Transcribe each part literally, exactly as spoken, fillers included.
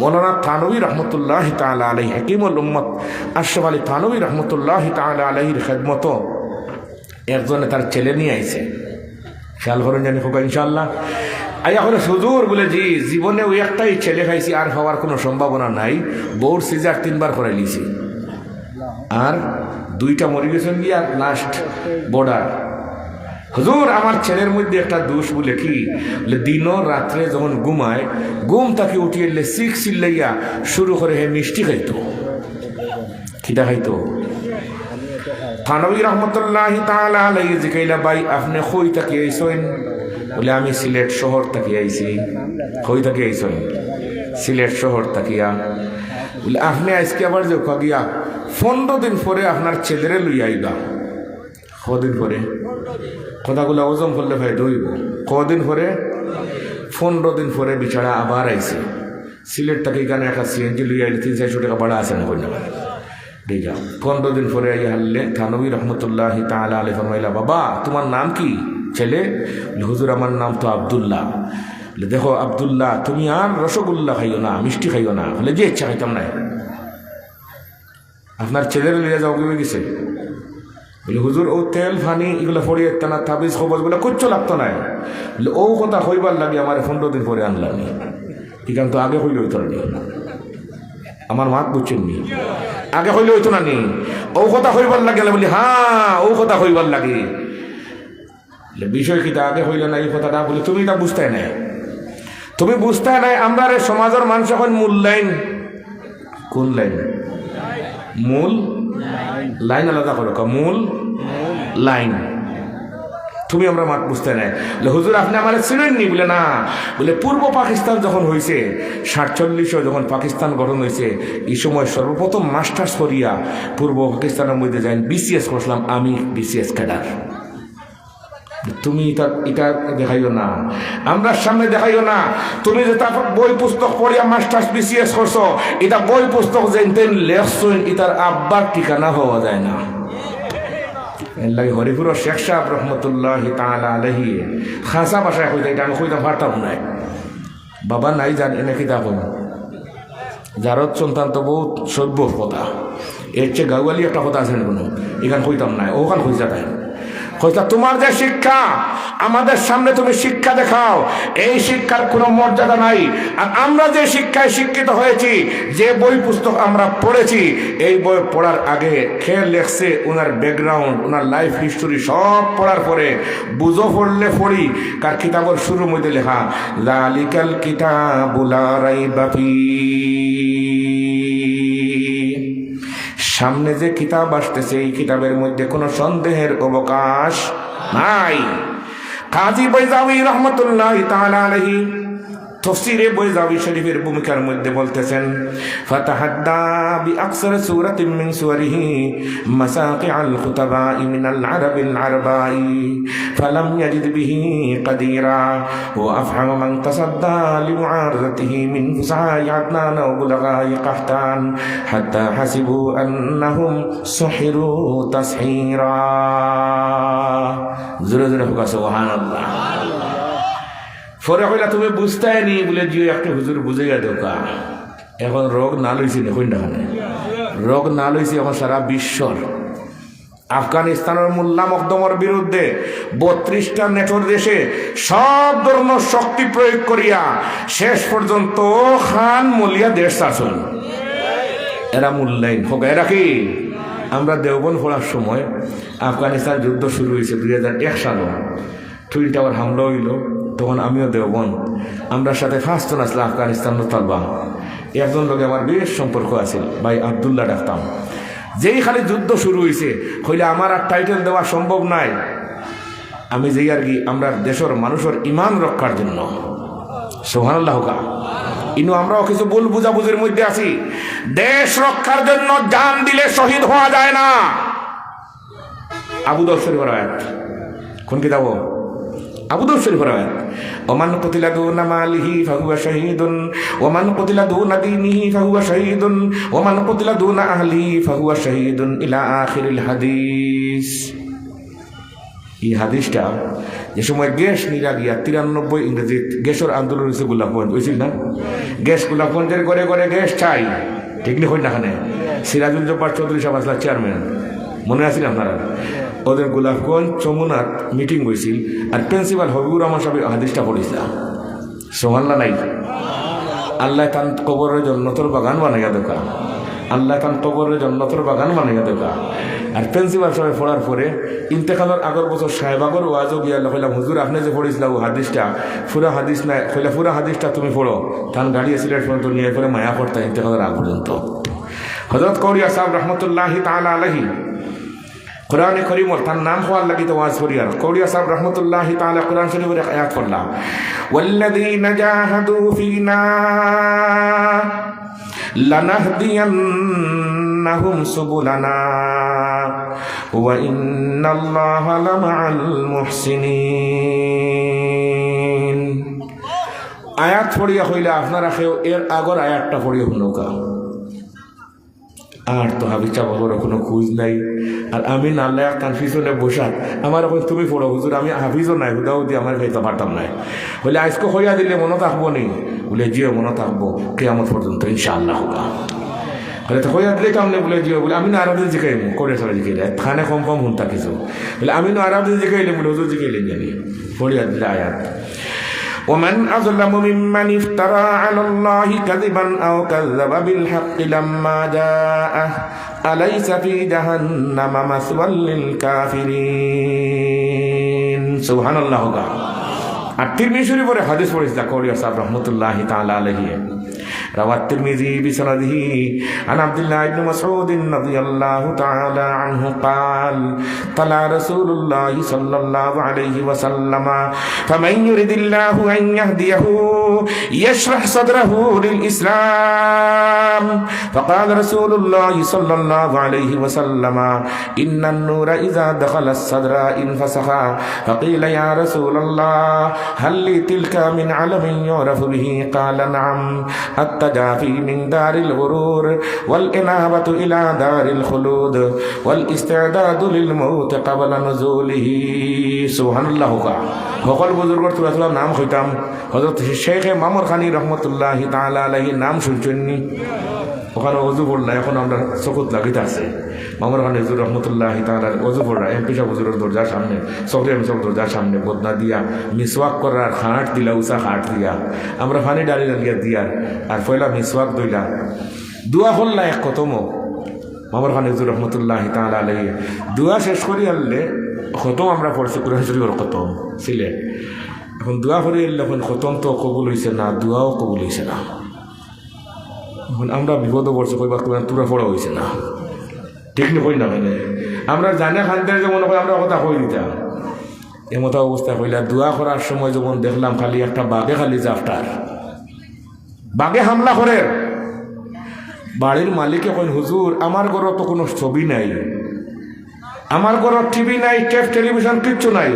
মৌলানা থানভী রহমতুল্লাহ তাআলা আলাইহি, হাকিমুল উম্মত আশরাফ আলী থানভী রহমতুল্লাহ তাআলা আলাইহির খেদমতো একজনে তার ছেলে নিয়া আইছে। খেয়াল করইন জানি খোকা, ইনশাআল্লাহ। আইয়া কইলো, "হুজুর," বলে, "জি, জীবনে ওই একটাই ছেলে পাইছি, আর পাওয়ার কুনু সম্ভাবনা নাই। বউর সিজার তিনবার করাইলিছি, আর দুইটা মরি গেছইন গিয়া, আর লাস্ট বর্ডার। হুজুর, আমার ছেলের মধ্যে একটা দোষ," বলে, "কি?" বলে, "দিনও রাত্রে যখন ঘুমায়, ঘুম থাকি উঠিয়া চিক চিল্লাইয়া শুরু করে হে মিষ্টি খাইতো।" কিতা খাইতো? থানভী রহমতুল্লাহ তাআলা আলাইহি জিকাইলা, "ভাই, আপনে কই থাকি আইছইন?" বলে, "আমি সিলেট শহর থাকি আইছি।" "কই থাকি আইছইন?" "সিলেট শহর থাকিয়া।" বলে, "আপনে আইজকে আবার যে ওকা গিয়া, পনরো দিন পরে আপনার ছেলেরে লইয়া আইবা।" কদিন পরে? কথাগুলা ওজন করলে ফায়দা অইবো। কদিন পরে? পনরো দিন পরে বেচারা আবার আইছে। সিলেট থাকি ইখানো একটা সিএনজি লইয়া আইলে তিন চাইরশো টেকা ভাড়া আছে না, কই না? ঠিক আছে। পনরো দিন পরে আইয়া হারলে থানভী রহমতুল্লাহ তাআলা আলাইহি ফরমাইলা, "বাবা, তুমার নাম কি?" ছেলে বলে, "হুজুর, আমার নাম তো আব্দুল্লাহ।" বলে, "দেখো আব্দুল্লাহ, তুমি আর রসগোল্লা খাইও না, মিষ্টি খাইও না।" বলে, "জি, ইচ্ছা খাইতাম না।" "আপনার ছেলেরে লইয়া যাওয়া অইগেছে?" বলে, "হুজুর, অউ তেল পানি ইগুলা পড়িয়া দিতা না, তাবিজ কবজ বলে কিচ্ছু লাগতো নায়।" বলে, "অউ কথা কইবার লাগি আমারে পনরো দিন পরে আনলানি। ইখান তো আগে কইলে অইতো না নি? আমার মাত বুঝছইন নি? আগে কইলে অইতো না নি? অউ কথা কইবার লাগি।" বলে, "হ্যাঁ, অউ কথা কইবার লাগি।" বলে, "বিষয় কিতা আগে কইলে না ই কথাটা?" বলে, "তুমি ইটা বুঝতায় নায়, তুমি বুঝতায় নায়। আমরারে সমাজর মানষে কইন মূল লাইন।" কোন লাইন? মূল লাইন আলাদা করো, কা-, মূল লাইন। তুমি আমরার মাত বুঝতায় নায়। বলে, "হুজুর, আপনে আমারে চিনইন নি?" বলে, "না।" বলে, "পূর্ব পাকিস্তান যখন অইছে, সাতচল্লিশো যখন পাকিস্তান গঠন অইছে, ই সময় সর্বপ্রথম মাস্টার্স করিয়া পূর্ব পাকিস্তানর মধ্যে যাইন, বিসিএস করছিলাম আমি, বিসিএস ক্যাডার।" তুমি ইটা, ইটা দেখাইও না, আমরার সামনে দেখাইও না। তুমি যেটা বই পুস্তক পড়িয়া মাস্টার্স বিসিএস করছো, ইটা বই পুস্তক যেইন তেইন লেখছইন, ইটার আব্বার ঠিকানা পাওয়া যায় না। এর লাগি হরিপুরর শেখ সাহেব রহমতুল্লাহ তাআলা আলাইহি খাসা ভাষায় কইতা, ইটা আমি কইতাম পারতাম নায়। বাবা নাই জানি না কিতা কইন। জারদ সন্তান তো বউত সভ্য কথা। এর চেয়ে গাওয়ালি একটা কথা আছে না কুনু? ইখান কইতাম নায়, অখান কইতা তাইন। কইতা, "তুমার যে শিক্ষা আমাদের সামনে তুমি শিক্ষা দেখাও, এই শিক্ষার কুনু মর্যাদা নাই। আর আমরা যে শিক্ষায় শিক্ষিত অইছি, যে বই পুস্তক আমরা পড়ছি, এই বই পড়ার আগে কে লেখছে, উনার ব্যাকগ্রাউন্ড, উনার লাইফ হিস্টরি সব পড়ার পরে বুঝো পড়লে পড়ি, কার কিতাবর শুরুর মধ্যে লেখা, যালিকাল কিতাবু লা রাইবা ফি। সামনে যে কিতাব আসতেছে, এই কিতাবের মধ্যে কোনো সন্দেহের অবকাশ নাই।" কাজী বৈজাবী রহমতুল্লাহ তাআলা আলাইহি তফসিরে বৈজাবী শরীফের ভূমিকার মধ্যে বলতেছেন, "ফাতাহাদ্দা বিআকসার সূরাতিন মিন সুওয়ারিহি মাসাকিআল খুতাবাই মিনাল আরাবিল আরবাই ফালাম ইয়াজিদ বিহি কাদিরা ওয়া আফহামা মান তাসাদ্দা লিমুআরাদাতিহি মিন ফুসাহাই আদনান ওয়া বুলাগাই কাহতান হাত্তা হাসিবু আন্নাহুম সুহিরু তাসহিরা।" জোরে জোরে কউক্কা সুবহানাল্লাহ। পরে কইলা, "তুমি বুঝতায় নি?" বলে, "জি, একটু হুজুর বুঝাইয়া দেউক্কা।" এখন রগ নাল অইছে নি, কইন না কেনে? রগ নাল অইছে এখন সারা বিশ্বর। আফগানিস্তানর মোল্লা মখদুমর বিরুদ্ধে বত্রিশটা নেটোর দেশে সব ধরনর শক্তি প্রয়োগ করিয়া শেষ পর্যন্ত খান মলিয়া দেশ ছাড়ছইন। এরা মূল লাইন। কউক্কা, এরা কি? আমরা দেওবন্দ পড়ার সময় আফগানিস্তান যুদ্ধ শুরু অইছে দুই হাজার এক সালো। টুইন টাওয়ার হামলা অইলো, তখন আমিও দেওবন্দ। আমরার সাথে পাঁচজন আছলা আফগানিস্তানর তালবা। একজন লগে আমার বেশ সম্পর্ক আছিল, ভাই আব্দুল্লাহ ডাকতাম। যেই খালি যুদ্ধ শুরু অইছে, কইলে আমার আর টাইটেল দেওয়া সম্ভব নায়। আমি যাইয়ার গি আমরার দেশর মানুষর ইমান রক্ষার জন্য। সুবহানাল্লাহ কউক্কা। ইনো আমরাও কিছু ভুল বুঝাবুঝির মধ্যে আছি। দেশ রক্ষার জন্য জান দিলে শহীদ অওয়া যায় না। আবু দাউদ শরীফর রেওয়ায়াত। কোন কিতাব? আবু দাউদ শরীফর রেওয়ায়াত। "ওমান কুতিলা দুনা মালিহি ফাহুয়া শাহীদুন, ওমান কুতিলা দুনা দীনিহি ফাহুয়া শাহীদুন, ওমান কুতিলা দুনা আহলিহি ফাহুয়া শাহীদুন" ইলা আখিরিল হাদিস। ই হাদিসটা, যে সময় গ্যাস নিরা গিয়া তিরানব্বই ইংরেজিত গ্যাসর আন্দোলন অইছে গোলাপগঞ্জ, অইছিল না? গ্যাস, গোলাপগঞ্জর ঘরে ঘরে গ্যাস চাই, ঠিক নি কইন না কেনে? সিরাজুল জব্বার চৌধুরী সাব আছলা চেয়ারম্যান, মনো আছিল আপনারার? ওদের গোলাপগঞ্জ যমুনাত মিটিং অইছিল, আর প্রিন্সিপাল হবিবুর রহমান সাবে হাদিসটা পড়ছিলা। সুবহানাল্লাহ নাই? আল্লায় তান কবররে জন্নতর বাগান বানাইয়া দেউক্কা। আল্লায় তান কবররে জন্নতর বাগান বানাইয়া দেউক্কা। আর প্রিন্সিপাল সাবে পড়ার পরে ইন্তেকালর আগর বছর শাহবাগর ওয়াজো গিয়া কইলাম, "হুজুর, আপনে যে পড়ছিলা অউ হাদিসটা, পুরা হাদিস নায়।" কইলা, "পুরা হাদিসটা তুমি পড়ো।" তান গাড়ি অ্যাক্সিডেন্ট পর্যন্ত নিয়া পরে মায়া করতা ইন্তেকালর আগ পর্যন্ত। হযরত কৌড়িয়া সাব রহমতুল্লাহি তাআলা আলাইহি কোরআনে করিমর, তান নাম কওয়ার লাগি তো ওয়াজ করিয়ার। কৌড়িয়া সাব রহমতুল্লাহি তাআলা কোরআন শরীফর এক আয়াত পড়লা, "ওয়াল্লাযীনা জাহাদু ফীনা লানাহদিয়ান্নাহুম সুবুলানা ওয়া ইন্নাল্লাহা লামাআল মুহসিনিন।" আয়াত পড়িয়া কইলা, আপনারা কেউ এর আগর আয়াতটা পড়িয়া হুনউক্কা। আর তো হাফিজ সাবর কোনো খোঁজ নাই। আর আমি না লায়ক তান পিছনে বসা। আমারে কইন, "তুমি পড়ো হুজুর, আমি হাফিজও নায়, হুদাহুদি আমারে পাইতাম পারতাম নায়।" কইলে, "আইজকু কইয়া দিলে মনো থাকবো নি?" বুলে, "জি অয়, মনো থাকবো, কিয়ামত পর্যন্ত ইনশাআল্লাহ অউক্কা।" কইলে, "তো কইয়া দিলে কেমনে?" বুলে, "জি অয়।" বুলে, "আমি না আরো দিন জিকাইমু, কৌড়িয়া সাবে জিকাইলা, এখানে কম কম হুনতা কিছু।" বুলে, "আমি না আরো দিন জিকাইলে?" বুলে, "হুজুর জিকাইলে জানি।" পড়িয়া দিলা আয়াত। ومن أظلم ممن افترى على الله كذبا أو كذب بالحق لما جاءه أليس في جهنم مثوى للكافرين। সুবহানাল্লাহ অউক্কা। আর তিরমিজি শরীফর হাদিস পড়ছিলা কৌড়িয়া সাব রহমতুল্লাহি তাআলা আলাইহি। روى الترمذي بسنده عن عبد الله بن مسعود رضي الله تعالى عنه قال، تلا رسول الله صلى الله عليه وسلم، فمن يرد الله أن يهديه يشرح صدره للإسلام، فقال رسول الله صلى الله عليه وسلم، إن النور إذا دخل الصدر انفسخ، فقيل، يا رسول الله، هل لي تلك من علم يعرف به؟ قال، نعم، التجافي من دار الغرور، والإنابة إلى دار الخلود، والاستعداد للموت قبل نزوله۔ সুবহানাল্লাহ অউক্কা। হকল বুজুর্গর থুড়া থুড়া নাম কইতাম। হযরত শেখে মামরখানি রহমতুল্লাহি তাআলা আলাইহির নাম হুনছইন নি? অখানো অজু পড়লা, এখন আমরার চকুত লাগিত আছে। মামরখানি হুজুর রহমতুল্লাহি তাআলা আলাইহি অজু পড়লা, এমপি সাব হুজুরর দরজার সামনে, চকরিয়া এমপি সাবর দরজার সামনে বদনা দিয়া, মিসওয়াক করার খাট দিলা, উষা খাট দিয়া। আমরা পানি ঢালি ঢালিয়া দিয়ার, আর পয়লা মিসওয়াক ধইলা। দোয়া করলা এক খতমো। মামরখানি হুজুর রহমতুল্লাহি তাআলা আলাইহি দোয়া শেষ করিয়া আনলে খতম আমরা পড়ছি, কোরআন শরীফর খতম, সিলেট। এখন দোয়া করিয়া আনলে এখন খতম তো কবুল অইছে না, দোয়াও কবুল অইছে না। এখন আমরা বিপদো পড়ছি, কইবা, "তুমরা, তুমরা পড়া অইছে না।" ঠিক নি কইন না কেনে? আমরা জানে খান্দের যে মনে করি আমরা কথা কই দিতাম। এমতা অবস্থা কইলা, দোয়া করার সময় যেমন দেখলাম খালি একটা বাঘে খালি জাফটার। বাঘে হামলা করের। বাড়ির মালিকে কইন, "হুজুর, আমার ঘরো তো কোনো ছবি নাই, আমার ঘরো টিভি নাই, টেপ টেলিভিশন কিচ্ছু নাই।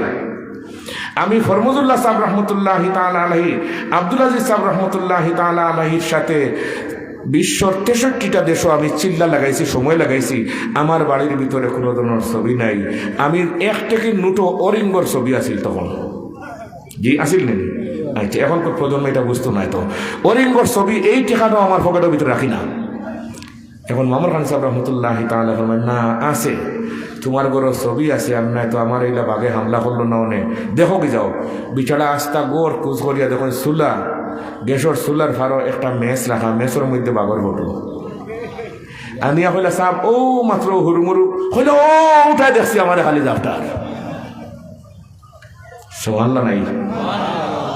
আমি ফরমুজুল্লাহ সাব রহমতুল্লাহি তাআলা আলাইহি, আব্দুল আজিজ সাব রহমতুল্লাহি তাআলা আলাইহির সাথে বিশ্বর তেষট্টিটা দেশো আমি চিল্লা লাগাইছি, সময় লাগাইছি, আমার বাড়ির ভিতরে কোনো ধরনের ছবি নাই। আমি এক টেকির নোটো অরিঙ্গর ছবি আছিল তখন।" জি, আছিল নি? আচ্ছা, এখনকার প্রজন্ম ইটা বুঝতো নায় তো। অরিঙ্গর ছবি এই টেকাটাও আমার পকেটর ভিতরে রাখি না। এখন মামরখানি সাব রহমতুল্লাহি তাআলা ফরমাইন, "না, আছে, তুমার ঘরো ছবি আছে, আর নায় তো আমার ইলা বাঘে হামলা করলো না অনে। দেখোগি যাও।" বিচারা আস্তা ঘর খুজ করিয়া দেখইন চুলা, গ্যাসর চুলার ফারো একটা মেছ রাখা, মেছর মধ্যে বাঘর ফটো। আনিয়া কইলা, "সাব, অউ মাত্র হুরুমুরু।" কইলা, "অউ উঠাই দেখছি আমারে খালি জাফটার।" সুবহানাল্লাহ নাই?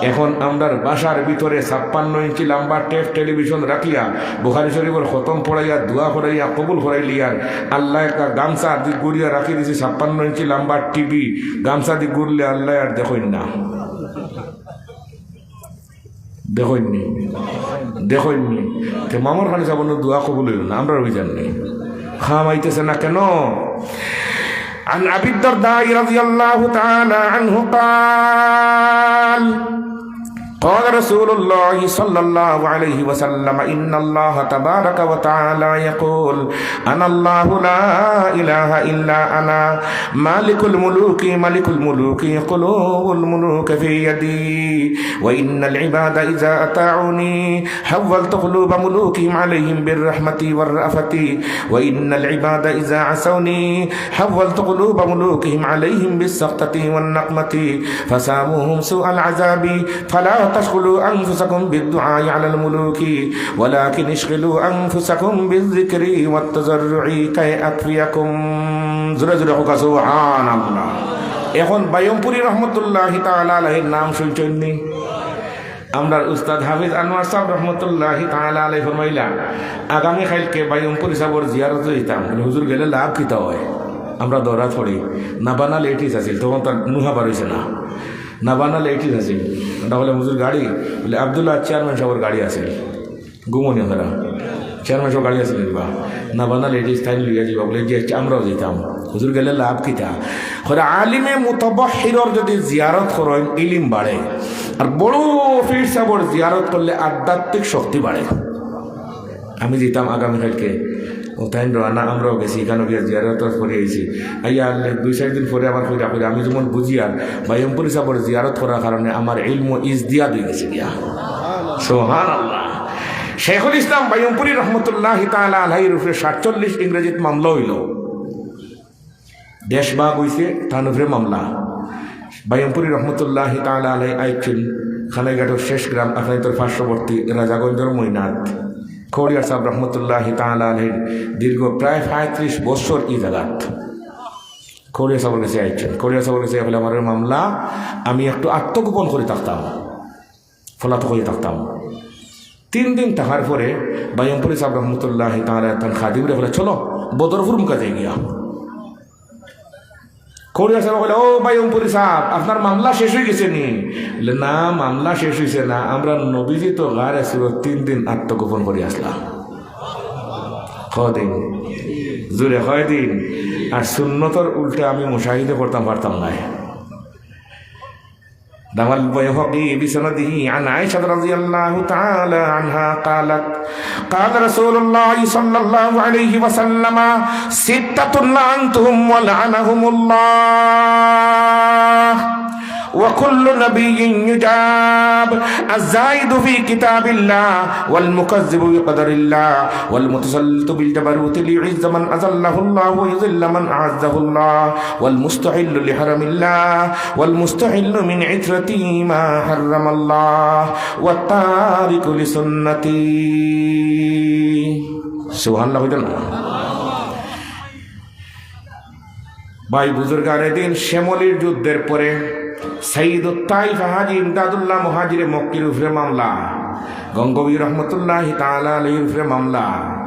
এখন আমরার বাসার ভিতরে ছাপ্পান্ন ইঞ্চি লম্বা টেপ টেলিভিশন রাখিয়া, বুখারী শরীফর খতম পড়াইয়া, দোয়া করাইয়া, কবুল করাইলিয়ার, আল্লায় একটা গামছা দি গুড়িয়া রাখি দিছি, ছাপ্পান্ন ইঞ্চি লম্বা টিভি, গামছা দি গুড়লে আল্লায় আর দেখইন না। দেখইন নি? দেখইন নি? তে মামরখানি সাবর দোয়া কবুল অইলো না, আমরার অইযার নি। খাম আইতেছে না কেনে? عن أبي الدرداء رضي الله تعالى عنه قال، قال رسول الله صلى الله عليه وسلم: إن الله تبارك وتعالى يقول: أنا الله لا إله إلا أنا، مالك الملوك، ملك الملوك، قلوب الملوك في يدي، وإن العباد إذا أطاعوني حولت قلوب ملوكهم عليهم بالرحمة والرأفة، وإن العباد إذا عصوني حولت قلوب ملوكهم عليهم بالسخطة والنقمة، فساموهم سوء العذاب، فلا تشغلوا أنفسكم بالدعاء على الملوك، ولكن اشغلوا أنفسكم بالذكر والتضرع كي أكفيكم. জোরে জোরে কউক্কা সুবহানাল্লাহ। এখন বায়ুমপুরী রহমতুল্লাহি তাআলা আলাইহির নাম শুনছইন নি? আমরার উস্তাদ হাফিজ আনোয়ার সাহেব রহমতুল্লাহি তাআলা আলাইহি ফরমাইলা, আগামী কাইলকে বায়ুমপুরী সাহেবর জিয়ারতো যাইতাম। বলে, "হুজুর, গেলে লাভ কিতা অয়?" আমরা দৌড়াত পড়ি, নাবানা লেটিস আছিল, তখন তার নুহা বার অইছে না, নাবানা লেটিস আছিল। আমরা বলে, "হুজুর, গাড়ি?" বলে, "আব্দুল্লাহ চেয়ারম্যান সাহেবর গাড়ি আছিল।" ঘুমনি আপনারা? চেয়ারম্যান সাহেবর গাড়ি আছিল নি বা? নাবানা লেটিস তাইন লইয়া যাইবা। বলে, "জি আচ্ছা, আমরাও যাইতাম।" হুজুর, গেলে লাভ কিতা? কইরা আলিমে মুতাবাহহিরর যদি জিয়ারত করইন, ইলিম বাড়ে। আর বড় পীর সাহেবর জিয়ারত করলে আধ্যাত্মিক শক্তি বাড়ে। আমি যাইতাম আগামী কাইলকে, ও তাইন রওয়ানা, আমরাও গেছি, ইখানো গিয়া জিয়ারত করি আইছি। আইয়া আনলে দুই চাইর দিন পরে আবার কইরা কইরা, আমি যেমন বুঝিয়ার, বায়ুমপুরী সাহেবর জিয়ারত করার কারণে আমার ইলমু ইজদিয়াদ অই গেছে গিয়া। সুবহানাল্লাহ। শেখুল ইসলাম বায়ুমপুরী রহমতুল্লাহি তাআলা আলাইহির উপরে সাতচল্লিশ ইংরেজিত মামলা অইলো। দেশ ভাগ অইছে, তান উপরে মামলা। বায়ুমপুরী রহমতুল্লাহি তাআলা আলাইহি আইছইন কানাইঘাটর শেষ গ্রাম, আপনাইনতর পার্শ্ববর্তী রাজাগঞ্জর মইনাত। খৌরিয়ার সাহেব রহমতুল্লাহি তাআলা আলাইহির দীর্ঘ প্রায় পঁয়ত্রিশ বছর ই জাগাত। খৌরিয়ার সাহেবর গেছে আইছইন। খৌরিয়ার সাহেবর গেছে আইয়া কইলা, "আমার মামলা, আমি একটু আত্মগোপন করি থাকতাম।" পলাতক অইয়া থাকতাম। তিন দিন থাকার পরে বায়ুমপুরী সাহেব রহমতুল্লাহি তাআলা তান খাদিমরে কইলা, "চলো, বদরপুর মুখা যাই গিয়া।" খৌরিয়া সাহেব কইলা, "ও বায়ুমপুরী সাহেব, আপনার মামলা শেষ অই গেছে নি?" বলে, "না, মামলা শেষ অইছে না, আমরার নবীজি তো গারে সুরর তিন দিন আত্মগোপন করি আছলা।" কয়দিন? জোরে কয়দিন? আর সুন্নতর উল্টা আমি মুশাহিদা করতাম পারতাম নায়। رواه البيهقي بسنده عن عائشة رضي الله تعالى عنها قالت: قال رسول الله صلى الله عليه وسلم: ستة لعنتهم ولعنهم الله، وكل نبي يجاب، الزائد في كتاب الله، والمكذب بقدر الله، والمتسلط بالجبروت ليعز من أذله الله ويذل من أعزه الله، والمستحل لحرم الله، والمستحل من عترته ما حرم الله، والتارك لسنته। সুবহানাল্লাহ কইতা না? ভাই বুজুর্গানে দিন, শ্যামলীর যুদ্ধের পরে সাইয়্যিদুত তাইফা হাজী ইমদাদুল্লাহ মুহাজিরে মক্কির উপরে মামলা, গঙ্গবী রহমতুল্লাহি তাআলা আলাইহির উপরে মামলা,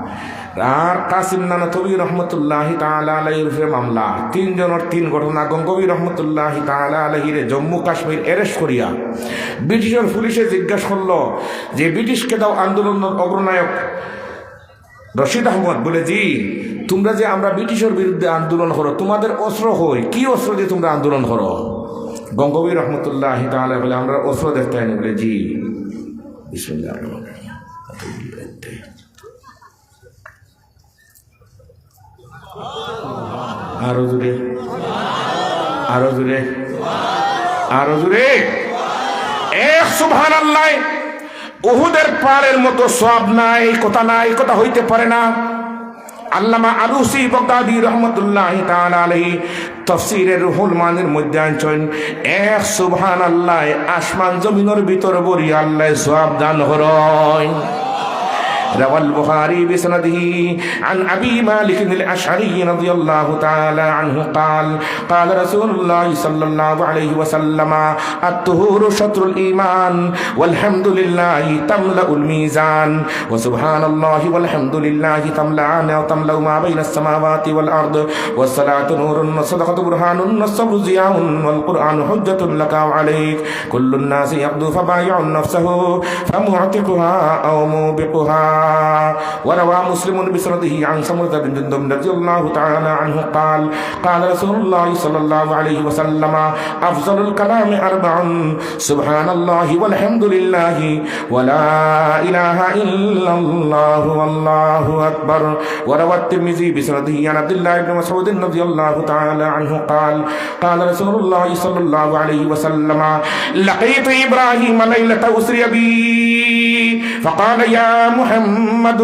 আর কাসিম নানতবী রহমতুল্লাহি তাআলা আলাইহির উপরে মামলা। তিনজনর তিন ঘটনা। গঙ্গবী রহমতুল্লাহি তাআলা আলাইহিরে জম্মু কাশ্মীর arrest করিয়া ব্রিটিশর পুলিশে জিজ্ঞাসা করলো যে ব্রিটিশ খেদাও আন্দোলনর অগ্রনায়ক রশিদ আহমদ বলে, "জি, তোমরা যে আমরা ব্রিটিশর বিরুদ্ধে আন্দোলন করো, তোমাদের অস্ত্র কই? কি অস্ত্র দিয়ে তোমরা আন্দোলন করো?" গঙ্গবী রহমতুল্লাহি তাআলা বলে, "আমরা অস্ত্র দেখতে আনি।" বলে, "জি।" বিসমিল্লাহির রহমানির রহিম। আরো জোরে, আরো জোরে, আরো জোরে। এক সুবহানাল্লাহ। উহুদের পাহাড়ের মতো সওয়াব নাই, কথা নাই, কথা হইতে পারে না। আল্লামা আলুসি বগদাদি রহমতুল্লাহি তাআলা আলাইহি তফসিরে রুহুল মানির মধ্যে আনছইন, এক সুবহানাল্লাহ আসমান জমিনর ভিতর ভরি আল্লাহ সওয়াব দান করইন। روى البخاري بسنده عن أبي مالك الأشعري رضي الله تعالى عنه قال: قال رسول الله صلى الله عليه وسلم: الطهور شطر الإيمان، والحمد لله تملأ الميزان، وسبحان الله والحمد لله تملأان أو تملأ ما بين السماوات والأرض، والصلاة نور والصدقة برهان والصبر ضياء والقرآن حجة لك أو عليك، كل الناس يغدو فبائع نفسه فمعتقها أو موبقها. وروى مسلم بسنده عن سمرة بن جندب رضي الله تعالى عنه قال: قال رسول الله صلى الله عليه وسلم: أفضل الكلام أربع: سبحان الله والحمد لله ولا إله إلا الله والله أكبر. وروى الترمذي بسنده عن عبد الله بن مسعود رضي الله تعالى عنه قال: قال رسول الله صلى الله عليه وسلم: لقيت إبراهيم ليلة أسري بي فقال: يا محمد،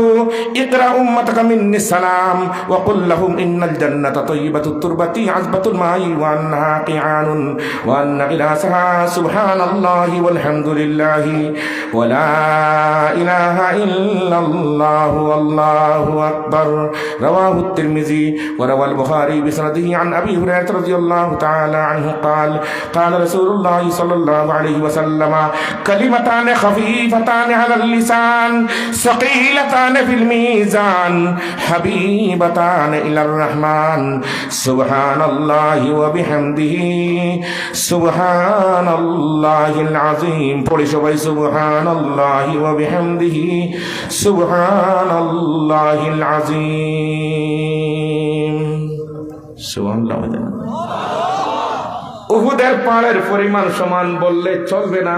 اقرأ أمتك مني السلام وقل لهم إن الجنة طيبة التربة عذبة الماء وأنها قيعان وأن غراسها سبحان الله والحمد لله ولا إله إلا الله والله أكبر. رواه الترمذي وروى البخاري بسنده عن أبي هريرة رضي الله تعالى عنه قال: قال رسول الله صلى الله عليه وسلم: كلمتان خفيفتان على اللسان ثقيلتان في الميزان حبيبتان إلى الرحمن سبحان الله وبحمده سبحان الله العظيم. পড়ি সবাই, سبحان الله وبحمده سبحان الله العظيم. সুবহানাল্লাহ। উহুদের পাহাড়ের পরিমাণ সমান বললে চলবে না।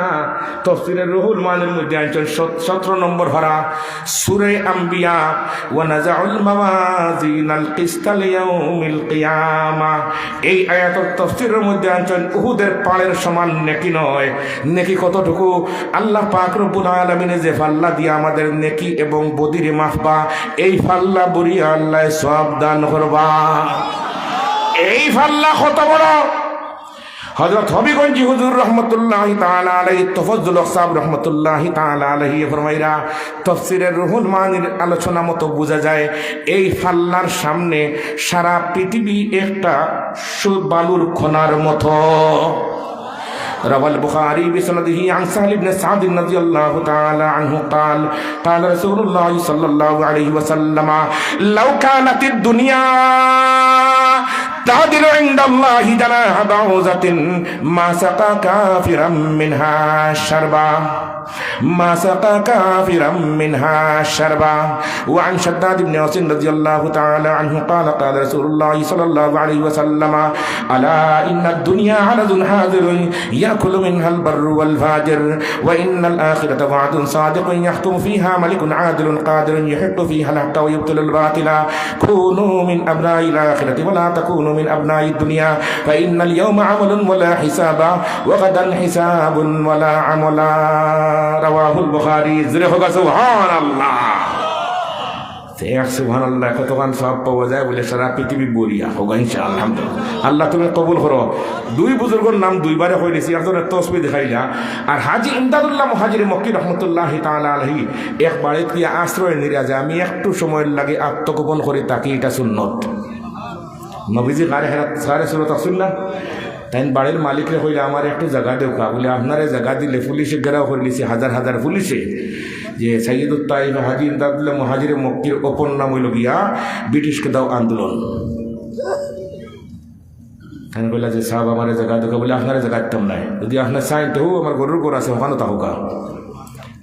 তফসিরে রুহুল মানির মধ্যে আনছইন সত-, সতেরো নম্বর পারা, সূরা আম্বিয়া, ونضع الموازين القسط ليوم القيامة। এই আয়াতর তফসিরের মধ্যে আনছইন উহুদের পাহাড়ের সমান নেকি নয়। নেকি কতটুকু? আল্লাহ পাক রব্বুল আলামিনে যে পাল্লা দিয়া আমাদের নেকি এবং বদিরে মাপবা, এই পাল্লা ভরিয়া আল্লায় সওয়াব দান করবা। এই পাল্লা কত বড়? হযরত হবিগঞ্জি হুজুর রহমতুল্লাহি তাআলা আলাইহি, তফজ্জুল হক সাহেব রহমতুল্লাহি তাআলা আলাইহি ফরমাইরা, তফসিরে রুহুল মানির আলোচনা মতো বুঝা যায়, এই পাল্লার সামনে সারা পৃথিবী একটা সু-, বালুর কণার মতো। روى البخاري بسنده عن سهل بن سعد رضي الله تعالى عنه قال: قال رسول الله صلى الله عليه وسلم: لو كانت الدنيا تعدل عند الله جناح بعوضة ما سقى كافرا منها شربة. ما سقى كافرا منها شربة. وعن شداد بن أوس رضي الله تعالى عنه قال: قال رسول الله صلى الله عليه وسلم: ألا إن الدنيا عرض حاضر يأكل منها البر والفاجر، وإن الآخرة وعد صادق يحكم فيها ملك عادل قادر يحق فيها الحق ويبطل الباطل. كونوا من أبناء الآخرة ولا تكونوا من أبناء الدنيا، فإن اليوم عمل ولا حساب، وغدا حساب ولا عمل. رواه البخاري. জোরে কউক্কা সুবহানাল্লাহ। তে এক সুবহানাল্লাহ কতখান সওয়াব পাওয়া যায় বলে সারা পৃথিবী ভরিয়া। কউক্কা ইনশাআল্লাহ, আলহামদুলিল্লাহ। আল্লাহ তুমি কবুল করো। দুই বুজুর্গর নাম দুইবারে কইলিছি, একজনে তসবি দেখাইলা, আর হাজী ইমদাদুল্লাহ মুহাজিরে মক্কি রহমতুল্লাহি তাআলা আলাইহি এক বাড়িত গিয়া আশ্রয় নিরা যে আমি একটু সময়র লাগি আত্মগোপন করি থাকি, ইটা সুন্নত। নবীজি গারে হেরাত, গারে সওর আছইন না? তাইন বাড়ির মালিকরে কইলা, "আমারে একটু জাগা দেউক্কা।" বলে, "আপনারে জাগা দিলে পুলিশে ঘেরাও করিলিছে, হাজার হাজার পুলিশে।" যে সাইয়্যিদুত তাইফ হাজী ইমদাদুল্লাহ মুহাজিরে মক্কির অপর নাম অইলো গিয়া ব্রিটিশ খেদাও আন্দোলন। তাইন কইলা যে, "সাব, আমারে জাগা দেউক্কা।" বলে, "আপনারে জাগা দিতাম নায়, যদি আপনে চাইন তে হউ আমার গরুর ঘর আছে, অখানো থাকউক্কা।"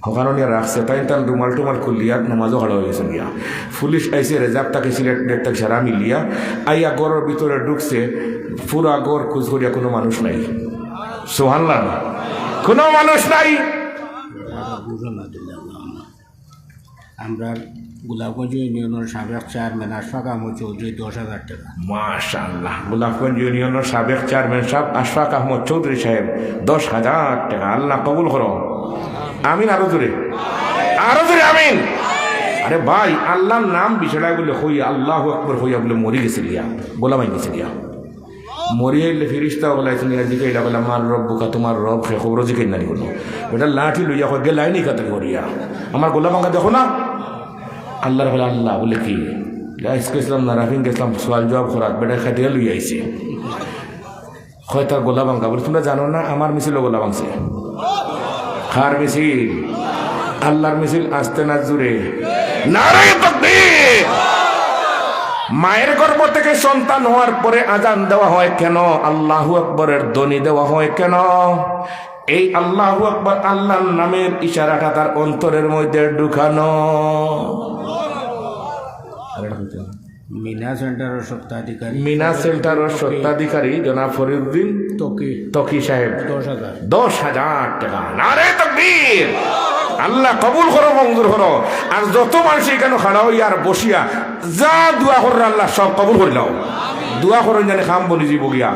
অখানো নিয়া রাখছে, তাইন তান রুমাল টুমাল খুলিয়া নামাজো খাড়া অইগেছইন গিয়া। পুলিশ আইছে রিজার্ভ থাকি, সিলেট থাকি সারা মিলিয়া, আইয়া ঘরর ভিতরে ঢুকছে, পুরা ঘর খুঁজ করিয়া কুনু মানুষ নাই। সুবহানাল্লাহ। কুনু মানুষ নাই। আমরার গোলাপগঞ্জ ইউনিয়নর সাবেক চেয়ারম্যান আশফাক আহমদ চৌধুরী দশ হাজার টেকা। মাশাআল্লাহ। গোলাপগঞ্জ ইউনিয়নর সাবেক চেয়ারম্যান সাব আশফাক আহমদ চৌধুরী সাহেব দশ হাজার টেকা। আল্লাহ কবুল করো। আমিন। আরো জোরে, আরো জোরে আমিন। আরে ভাই, আল্লাহর নাম বিছাড়ায় বলে কইয়া, আল্লাহু আকবার কইয়া বলে মরি গেছে গিয়া, গলা ভাঙি গেছে গিয়া। মরি আইলে ফিরিস্তা অকল আইছইন গিয়া জিকাইলা, কইলা, "মান রব্বুকা, তুমার রব কে?" কবরো জিকাইন না নি কুনু। বেটা লাঠি লইয়া কয়, "গেলায় নি কাতা করিয়া? আমার গলা ভাঙা দেখো না?" আল্লাহরে কইলা, "আল্লাহ।" বলে, "কি?" বলে, "আইজকে গেছলাম নারাফিন, গেছলাম সওয়াল জওয়াব করাত, বেটায় কাটিয়া লইয়া আইছে।" কয়, "তার গলা ভাঙা।" বলে, "তুমরা জানো না আমার মিছিলও গলা ভাঙছে?" কার মিছিল? আল্লাহর মিছিল। আস্তে না জোরে? নারায়ে তাকবীর। মায়ের গর্ভ থেকে সন্তান হওয়ার পরে আজান দেওয়া হয় কেন? আল্লাহু আকবরের ধ্বনি দেওয়া হয় কেন? এই আল্লাহু আকবার, আল্লাহর নামের ইশারাটা তার অন্তরের মধ্যে ঢুকানো। মিনা সেন্টারর স্বত্বাধিকারী। মিনা সেন্টারর স্বত্বাধিকারী জনাব ফরিদুদ্দিন তকি। তকি সাহেব। দশ হাজার। দশ হাজার টেকা। নারে তাকবীর! আল্লাহ কবুল করো, মঞ্জুর করো। আর যত মানুষ এখানো খাড়া অইয়া আর বসিয়া যা দোয়া কররা, আল্লাহ সব কবুল করিলাও। দোয়া করইন জানি কাম বনি যিবো গিয়া।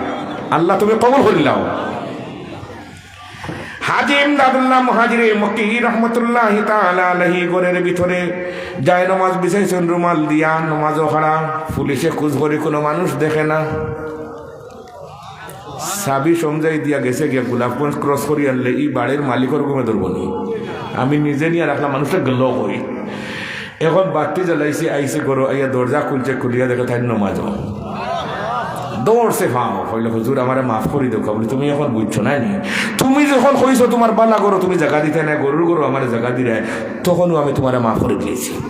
আল্লাহ তুমি কবুল করিলাও। হাজী ইমদাদুল্লাহ মুহাজিরে মক্কি রহমতুল্লাহি তাআলা আলাইহি ঘরর ভিতরে জায়নামাজ বিছাইছইন রুমাল দিয়া, নামাজো খাড়া। পুলিশে খুঁজ করি কুনু মানুষ দেখে না। চাবি সমজাই দিয়া গেছে গিয়া গোলাপগঞ্জ cross করি আনলে ই বাড়ির মালিকর ঘুমে ধরবো নি। আমি নিজে নিয়া রাখলাম, মানুষটা গেল কই। এখন বাতি জ্বালাইছে, আইছে ঘরো, আইয়া দরজা খুলছে, খুলিয়া দেখে তাইন নামাজো। দৌড়ছে ফাও, কইলো, "হুজুর, আমারে মাফ করি দেও।" বলি, "তুমি এখন বুঝছো না নি? তুমি যখন কইছো তুমার বালা ঘরো তুমি জাগা দিতায় না, গরুর ঘরো আমারে জাগা দিরায়, তখনউ আমি তুমারে মাফ করি দিলাইছি।"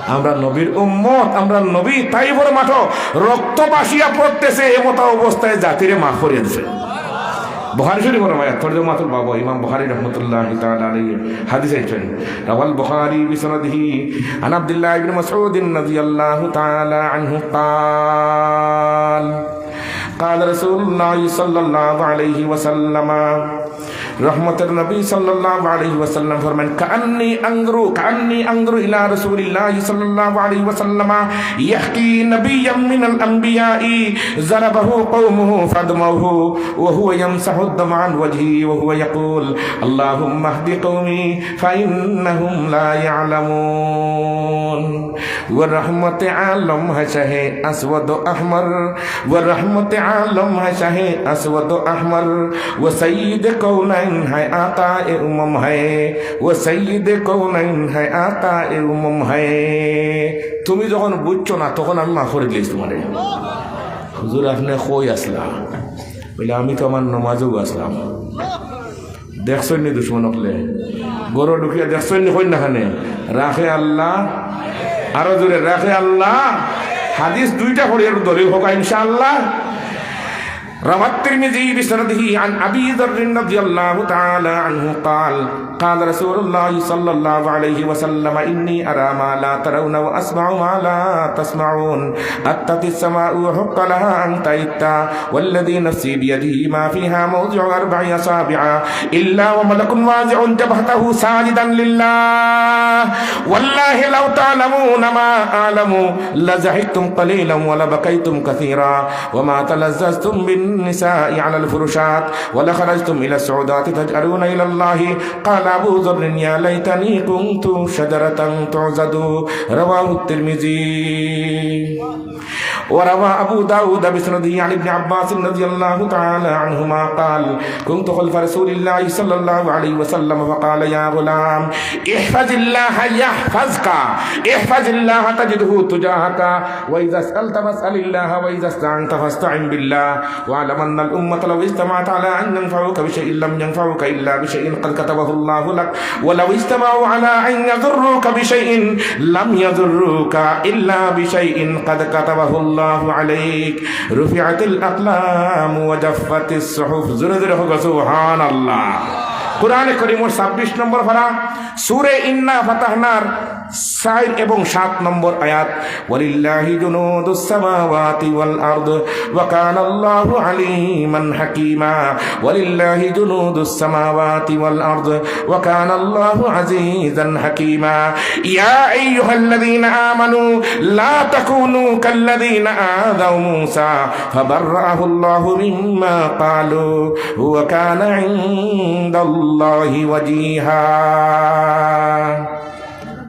আমরা নবীর উম্মত, আমরা নবী তাইফর মাঠো রক্ত ভাসিয়া পড়তেছে, এমতা অবস্থায় জাতিরে মাফ করিয়া দিছে। বুখারী শরীফর রেওয়ায়াত, তরজমাতুল বাব, ইমাম বুখারী রহমতুল্লাহি তাআলা আলাইহি হাদিস আনছইন। রাওয়াল বুখারী বিসনাদিহি আন আব্দুল্লাহ ইবনে মাসউদ রাদিয়াল্লাহু তাআলা আনহু قال، قال رسول الله صلى الله عليه وسلم، রহমতের নবী সাল্লাল্লাহু আলাইহি ওয়াসাল্লাম ফরমান, "কাআন্নী আনজুরু, কাআন্নী আনজুরু ইলা রাসূলিল্লাহি সাল্লাল্লাহু আলাইহি ওয়াসাল্লাম ইয়াহকি নাবিয়্যাম মিনাল আম্বিয়াই যারাবাহু কওমুহু ফাদমাউহু ওয়া হুয়া ইয়ামসাহু দামআ আন ওয়াজহিহি ওয়া হুয়া ইয়াকুল, আল্লাহুম্মা ইহদি কওমি ফাইন্নাহুম লা ইয়ালামুন।" وہ رحمت عالم ہے شاہ اسود احمر، وہ رحمت عالم ہے شاہ اسود احمر، وہ سید کونین ہے آقا امم ہے، وہ سید کونین ہے آقا امم ہے۔ তুমি যখন বুঝছো না, তখন আমি মাফ করি দিলাইছি তুমারে। হুজুর, আপনে কই আছলা? বলে, আমি তো আমার নমাজো আছলাম। দেখছইন নি দুশমন অকলে? ঘরো ঢুকিয়া দেখছইন নি, কইন না কেনে? রাখে আল্লাহ। আরো জোরে, রাখে আল্লাহ। হাদিস দুইটা পড়ি আর দলিল হোক ইনশাআল্লাহ। روى الترمذي بسنده عن أبي ذر رضي الله تعالى عنه قال، قال رسول الله صلى الله عليه وسلم، إني أرى ما لا ترون وأسمع ما لا تسمعون، أتت السماء وحق لها أن تئت، والذي نفسي بيده ما فيها موضع أربع أصابع إلا وملك واضع جبهته ساجدا لله، والله لو تعلمون ما أعلم لضحكتم قليلا ولبكيتم كثيرا، وما تلذذتم بالنساء على الفرشات، ولخرجتم إلى الصعودات تجأرون إلى الله، قال أبو ذر، يا ليتني كنت شجرة تعضد. رواه الترمذي. وروى أبو داود بسنده عن ابن عباس رضي الله تعالى عنهما قال، كنت خلف رسول الله صلى الله عليه وسلم فقال، يا غلام، احفظ الله يحفظك، احفظ الله تجده تجاهك، وإذا سألت فاسأل الله، وإذا استعنت فاستعن بالله، واعلم أن الأمة لو اجتمعت على أن ينفعوك بشيء لم ينفعوك إلا بشيء قد كتبه الله لك، ولو اجتمعوا على أن يضروك بشيء لم يضروك إلا بشيء قد كتبه الله عليك، رفعت الأقلام وجفت الصحف। জোরে জোরে হোক, সুবহানাল্লাহ। কোরআনে করিমর ছাব্বিশ নম্বর পারা, সূরা ইন্না ফাতাহনার চার এবং সাত নম্বর আয়াত, ولله جنود السماوات والأرض وكان الله عليما حكيما، ولله جنود السماوات والأرض وكان الله عزيزا حكيما. يا أيها الذين آمنوا لا تكونوا كالذين آذوا موسى فبرأه الله مما قالوا وكان عند الله وجيها.